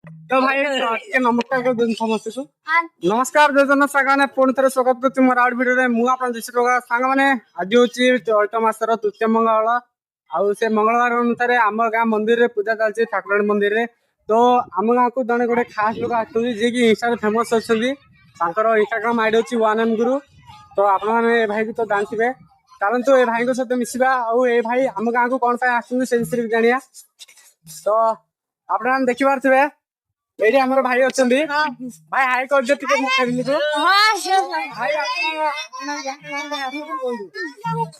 ତ ଭାଇ ଟିକେ ନମସ୍କାର କରିଦିଅନ୍ତୁ ସମସ୍ତଙ୍କୁ। ନମସ୍କାର, ଜୟ ଜଗନ୍ନାଥ ସାଙ୍ଗମାନେ, ପୁଣି ଥରେ ସ୍ୱାଗତ କରୁଛି ମୋର ଆଉ ଭିଡିଓରେ। ମୁଁ ଆପଣ ଦେଶୀ ଟୋକା। ସାଙ୍ଗମାନେ, ଆଜି ହଉଛି ଚୈତ ମାସର ତୃତୀୟ ମଙ୍ଗଳ, ଆଉ ସେ ମଙ୍ଗଳବାର ଅନୁସାରେ ଆମ ଗାଁ ମନ୍ଦିରରେ ପୂଜା ଚାଲିଛି, ଠାକୁରାଣୀ ମନ୍ଦିରରେ। ତ ଆମ ଗାଁକୁ ଜଣେ ଗୋଟେ ଖାସ ଲୋକ ଆସୁଛନ୍ତି, ଯିଏକି ଇନଷ୍ଟାରେ ଫେମସ ଅଛନ୍ତି। ତାଙ୍କର ଇନଷ୍ଟାଗ୍ରାମ ଆଇଡି ଅଛି ୱାନ୍ ଏମ୍ ଗୁରୁ। ତ ଆପଣମାନେ ଏ ଭାଇକୁ ତ ଜାଣିଥିବେ। ଚାଲନ୍ତୁ ଏ ଭାଇଙ୍କ ସହିତ ମିଶିବା, ଆଉ ଏ ଭାଇ ଆମ ଗାଁକୁ କଣ ପାଇଁ ଆସୁଛନ୍ତି ସେ ବିଷୟରେ ବି ଜାଣିବା। ତ ଆପଣମାନେ ଦେଖିପାରୁଥିବେ, ଏଇଠି ଆମର ଭାଇ ଅଛନ୍ତି। ଭାଇ, ହାଇ କରିଦିଅ ଟିକେ ମୋ ଫ୍ୟାମିଲିକୁ। ଭାଇ,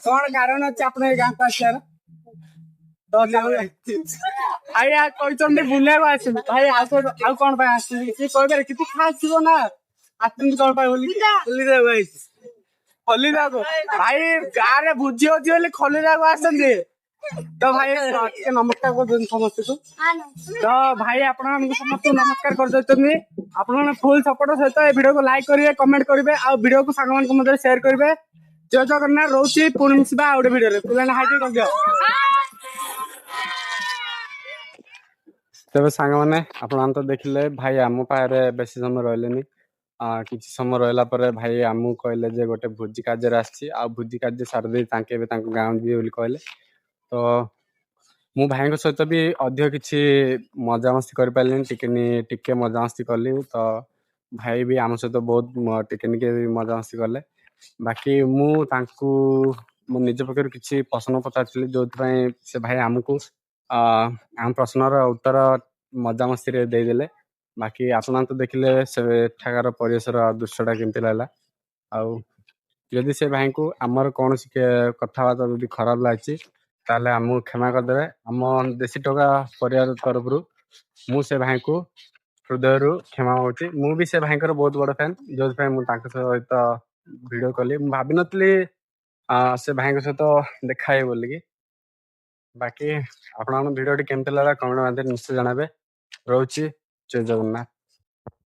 କଣ କାରଣ ଅଛି ଆପଣ ଏଇ ଗାଁକୁ ଆସିବାର? ତ ଭାଇ କହିଛନ୍ତି ବୁଲିବାକୁ ଆସିବି। ଭାଇ, ଆଉ କଣ, ଆଉ କଣ ପାଇଁ ଆସିବି କିଛି କହିପାରିବେ? କିଛି ଖାସ ଥିବ ନା, ଆସିଛନ୍ତି କଣ ପାଇଁ ବୋଲି? ଖଲିଦାକୁ ଆଇଛି। ଖଲିଦାକୁ? ଭାଇ ଗାଁରେ ଭୋଜି ହଉଛି ବୋଲି ଖଲିଦାକୁ ଆସନ୍ତି। ତ ଭାଇ ଟିକେ ନମସ୍କାର କରିଦିଅନ୍ତୁ ସମସ୍ତଙ୍କୁ। ତ ଭାଇ ଆପଣମାନଙ୍କୁ ସମସ୍ତଙ୍କୁ ନମସ୍କାର କରିଦେଉଛନ୍ତି। ଆପଣମାନେ ଫୁଲ ସପୋର୍ଟ ସହିତ ଏ ଭିଡିଓକୁ ଲାଇକ୍ କରିବେ, କମେଣ୍ଟ କରିବେ, ଆଉ ଭିଡିଓକୁ ସାଙ୍ଗମାନଙ୍କ ମଧ୍ୟରେ ସେୟାର କରିବେ। ଜୟ ଜଗନ୍ନାଥ, ରହୁଛି, ପୁଣି ମିଶିବା ଆଉ ଗୋଟେ ଭିଡିଓରେ। ପିଲାମାନେ, ହାଇ କରିଦିଅ। ତେବେ ସାଙ୍ଗମାନେ, ଆପଣମାନେ ତ ଦେଖିଲେ, ଭାଇ ଆମ ପାଖରେ ବେଶୀ ସମୟ ରହିଲେନି। କିଛି ସମୟ ରହିଲା ପରେ ଭାଇ ଆମକୁ କହିଲେ ଯେ ଗୋଟେ ଭୋଜି କାର୍ଯ୍ୟରେ ଆସିଛି, ଆଉ ଭୋଜି କାର୍ଯ୍ୟ ସାରିଦେଇ ତାଙ୍କେ ଏବେ ତାଙ୍କ ଗାଁକୁ ଯିବେ ବୋଲି କହିଲେ। ତ ମୁଁ ଭାଇଙ୍କ ସହିତ ବି ଅଧିକ କିଛି ମଜାମସ୍ତି କରିପାରିଲିନି, ଟିକେ ଟିକେ ମଜାମସ୍ତି କଲି। ତ ଭାଇ ବି ଆମ ସହିତ ବହୁତ ଟିକେ ଟିକେ ବି ମଜାମସ୍ତି କଲେ। ବାକି ମୁଁ ତାଙ୍କୁ ମୋ ନିଜ ପକ୍ଷରୁ କିଛି ପ୍ରଶ୍ନ ପଚାରିଥିଲି, ଯୋଉଥିପାଇଁ ସେ ଭାଇ ଆମକୁ ଆମ ପ୍ରଶ୍ନର ଉତ୍ତର ମଜାମସ୍ତିରେ ଦେଇଦେଲେ। ବାକି ଆପଣମାନେ ତ ଦେଖିଲେ ସେଠାକାର ପରିବେଶର ଦୃଶ୍ୟଟା କେମିତି ଲାଗିଲା। ଆଉ ଯଦି ସେ ଭାଇଙ୍କୁ ଆମର କୌଣସି କଥାବାର୍ତ୍ତା ଯଦି ଖରାପ ଲାଗିଛି, ତାହେଲେ ଆମକୁ କ୍ଷମା କରିଦେବେ। ଆମ ଦେଶୀ ଟୋକା ପରିବାର ତରଫରୁ ମୁଁ ସେ ଭାଇଙ୍କୁ ହୃଦୟରୁ କ୍ଷମା ମାଗୁଛି। ମୁଁ ବି ସେ ଭାଇଙ୍କର ବହୁତ ବଡ ଫ୍ୟାନ୍, ଯୋଉଥିପାଇଁ ମୁଁ ତାଙ୍କ ସହିତ ଭିଡିଓ କଲି। ମୁଁ ଭାବିନଥିଲି ସେ ଭାଇଙ୍କ ସହିତ ଦେଖା ହେବି ବୋଲିକି। ବାକି ଆପଣଙ୍କ ଭିଡିଓଟି କେମିତି ଲାଗିଲା କମେଣ୍ଟ ମାଧ୍ୟମରେ ନିଶ୍ଚୟ ଜଣାବେ। ରହୁଛି, ଜୟ ଜଗନ୍ନାଥ।